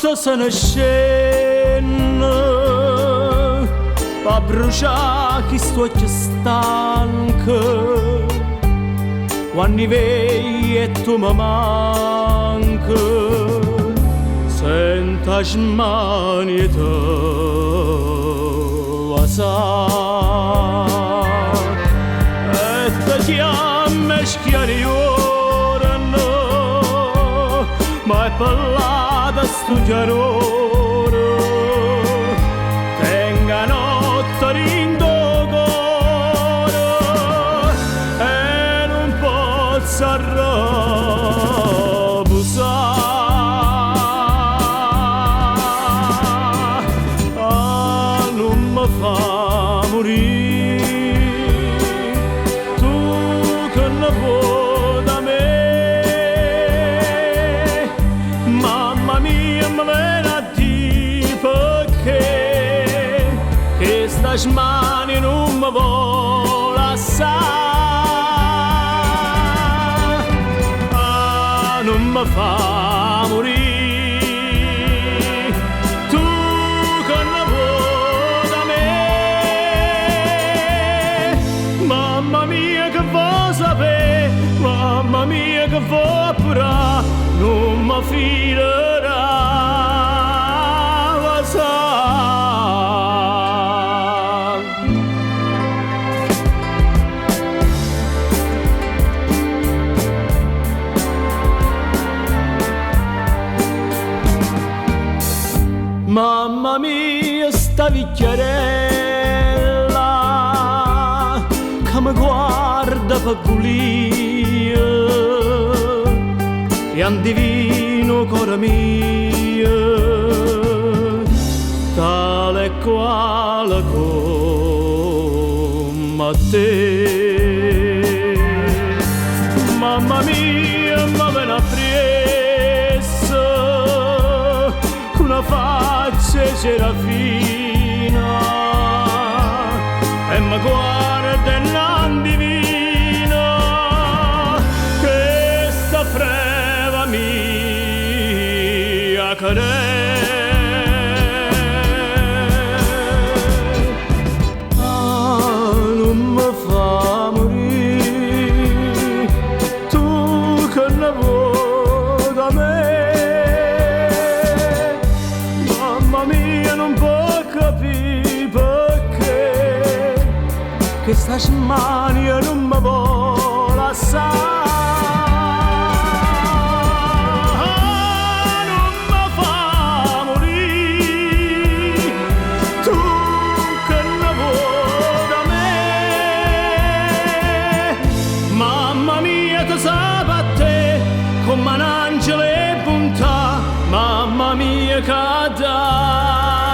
Notte se ne scende a brucià chist'uocchie stanche quando vei e tu mi manchi senta smanie te vasà e te chiama schiariorno ma è parlata sto chiarore tenga notte rindo cuore e non posso riposare. Ah, non mi fa morire, tu che ne vuoi da me, mamma mia mi viene a dire perché che sta smania non mi vuole lasciare. Ah, non mi fa morire, tu che ne vuoi da me, mamma mia che vuoi sapere, mamma mia che vuoi appurare, non mi filerà vasà. Mamma mia, sta vecchiarella che mi guarda per gulio e andivino cuore mio, tale e quale come a te. Mamma mia, ma ven appresso con una faccia serafina e mi guarda e non divina che sta freva mia che Ah, non mi fa morire, tu che ne vuoi da me, mamma mia non può capire perché che sta smania non mi vuole lasciare. Non mi fa morire, tu che ne vuoi da me, mamma mia ti sa a te come un angelo e bontà, mamma mia che dà.